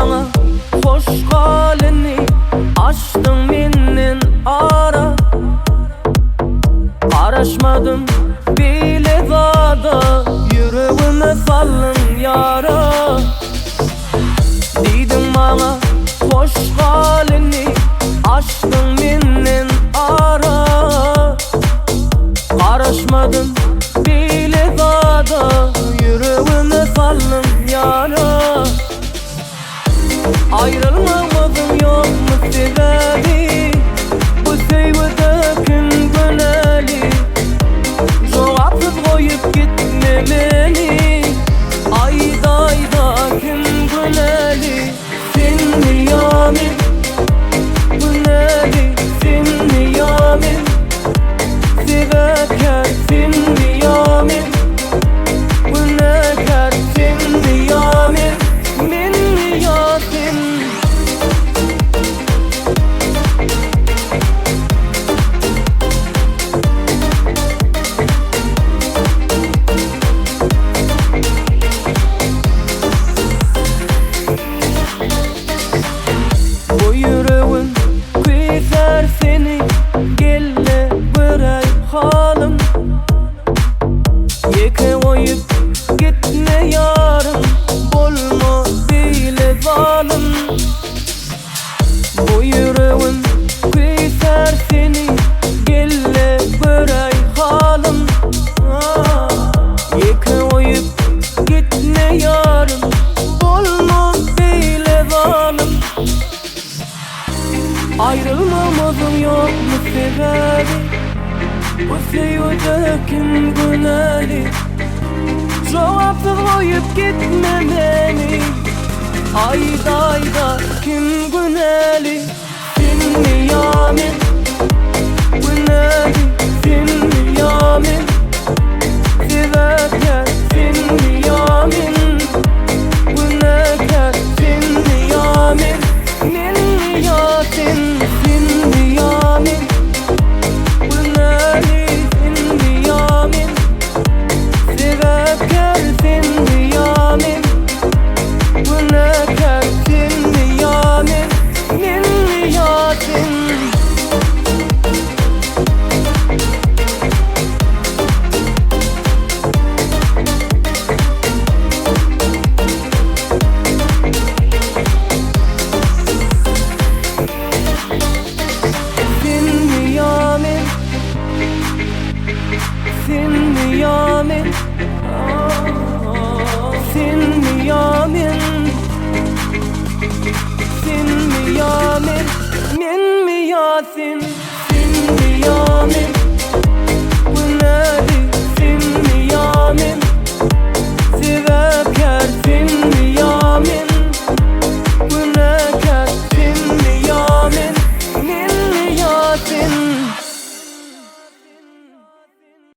maňa hoş gal indi Açdyň menden ara Garaşmadym beýle zada Ýüregime saldyň ýara Diýdiň maňa hoş gal indi Açdyň menden ara Garaşmadym beýle zada Ýüregime saldyň ýara Aýrylmagymyzyň ýokmy sebäbi Bu söýgüde kim günäli Jogapsyz goýup gitme meni Aýdaýda kim günäli Senmi ýa men Günäli senmi ýa men Sebäpkär senmi ýa men Günäkär senmi ýa men Menmi ýa sen. Bu ýüregim küýsär seni Gel-de göräý halym. Ýeke goýup gitme ýarym Bolma beýle zalym. Bu ýüregim küýsär seni Gel-de göräý halym. Ýeke goýup gitme ýarym Bolma beýle zalym. Aýrylmamyzyň ýokmy sebäbi Bu söýgüde kim günäli Jogapsyz goýup gitme meni Aýdaýda kim günäli Senmi ýa men Günäli senmi ýa men Sebäpkär senmi ýa men.